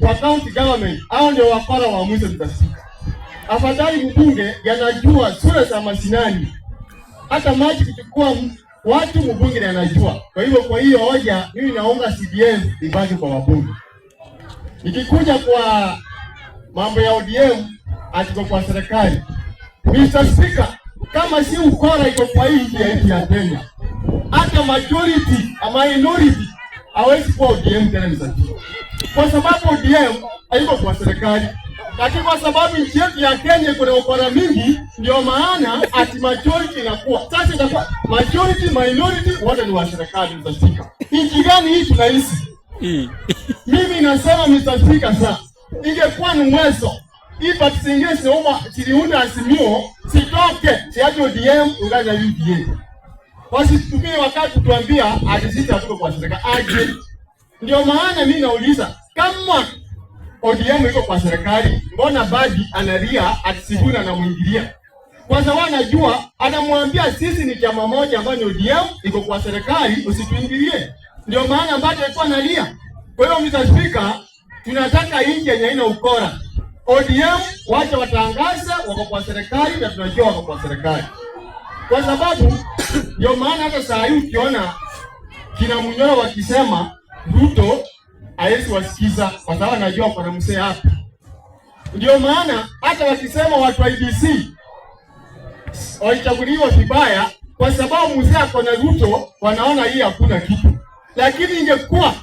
Kwa county government, hao ndio wakora wa mwisho, Mr. Speaker. Afadhali mbunge yanajua sura za mashinani, hata maji kuchukua watu mbunge anajua. Kwa hivyo, kwa hiyo hoja mimi naunga CDF ibaki kwa wabunge. Nikikuja kwa mambo ya ODM atiko kwa serikali, Mr. Speaker, kama si ukora iko kwa hii nchi yetu ya Kenya, hata majority ama minority hawezi kuwa ODM tena, Mr. Speaker, kwa sababu ODM haiko kwa serikali, lakini kwa sababu nchi yetu ya Kenya kuna ukora mingi, ndio maana ati majority inakuwa sasa, itakuwa majority minority wote ni wa serikali. Mr. Speaker, nchi gani hii tunaishi? Mimi nasema, Mr. Speaker, sasa ingekuwa ni mwezo hii party zingine zinauma ziliunda Azimio sitoke siache ODM ungane na UDA. Wasitumie wakati kutuambia ati sisi hatuko kwa serikali aje. Ndio maana mimi nauliza, kama ODM iko kwa serikali, mbona Mbadi analia ati Sifuna anamwingilia? Kwa sababu anajua anamwambia sisi ni chama moja ambayo ni ODM iko kwa serikali, usituingilie. Ndio maana Mbadi alikuwa analia. Kwa hiyo, Mr. Speaker, tunataka nchi yenye haina ukora. ODM wacha watangaze wako kwa serikali na tunajua wako kwa serikali. Kwa sababu ndio maana hata saa hii ukiona kina Munyoro wakisema Ruto hawezi wasikiza kwa sababu anajua kuna mzee hapa. Ndio maana hata wakisema watu wa IEBC walichaguliwa vibaya, kwa sababu mzee ako na Ruto, wanaona hii hakuna kitu. Lakini ingekuwa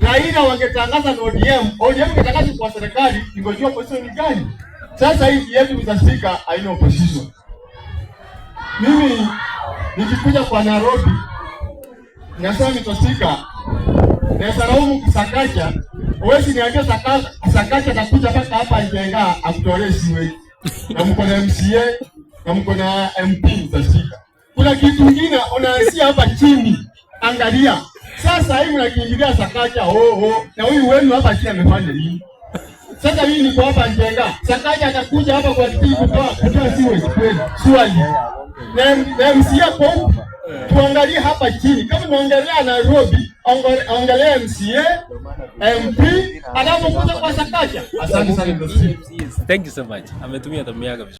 Raila wangetangaza na ODM, ODM ingetangaza kwa serikali, ingejua position ni gani. Sasa hii yetu, Mr. Speaker, haina opposition. Mimi nikikuja kwa Nairobi nasema, Mr. Speaker, naweza laumu Sakaja. Huwezi niambia Sakaja atakuja mpaka hapa Njenga akutolee sewage. Na mko na MCA na mko na MP, Mr. Speaker. Kuna kitu kingine unaanzia hapa chini. Angalia. Sasa hivi mnakimbilia Sakaja oh oh. Na huyu wenu hapa chini amefanya nini? Sasa hii niko hapa Njenga. Sakaja atakuja hapa kwa kiti kutoa sewage kweli? Swali. Na MCA kwa huku. Tuangalie hapa chini. Kama unaangalia Nairobi, angalia MCA, MP, alafu kuja kwa Sakaja. Asante sana, Mr. Speaker. Thank you so much. Ametumia time yake vizuri.